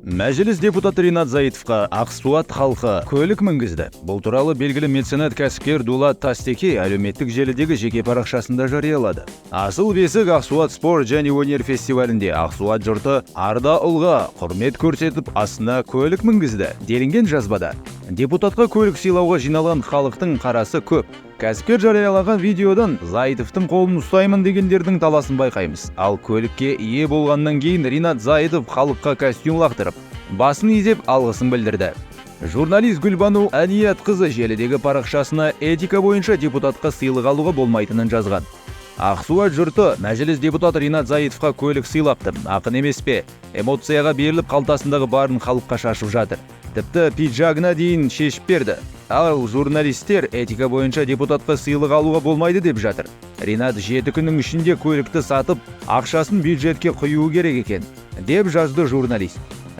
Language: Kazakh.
Мәжіліс депутаты Ринат Заитовқа Ақсуат халқы көлік мінгізді. Бұл туралы белгілі меценат, кәсіпкер Дулат Тастеке әлеуметтік желідегі жеке парақшасында жариялады. Асыл бесік Ақсуат спорт және өнер фестивалінде Ақсуат жұрты Арда ұлға құрмет көрсетіп, астына көлік мінгізді, делінген жазбада. Депутатқа көлік сыйлауға жиналған халықтың қарасы көп. Кәсіпкер жариялаған видеодан Заитовтың қолын ұстаймын дегендердің таласын байқаймыз. Ал көлікке ие болғаннан кейін Ринат Заитов халыққа костюм лақтырып, басын изеп, алғысын білдірді. Журналист Гүлбану Әниятқызы желідегі парақшасына этика бойынша депутатқа сыйлық алуға болмайтынын жазған. Ақсуат жұрты мәжіліс депутаты Ринат Заитовқа көлік сыйлапты. Ақын емес пе? Эмоцияға беріліп, қалтасындағы барын халыққа шашып жатыр. Тіпті пиджагына дейін шешіп берді. Ал журналистер этика бойынша депутатқа сыйлық алуға болмайды деп жатыр. Ринат 7 күннің ішінде көлікті сатып, ақшасын бюджетке құюы керек екен, деп жазды журналист.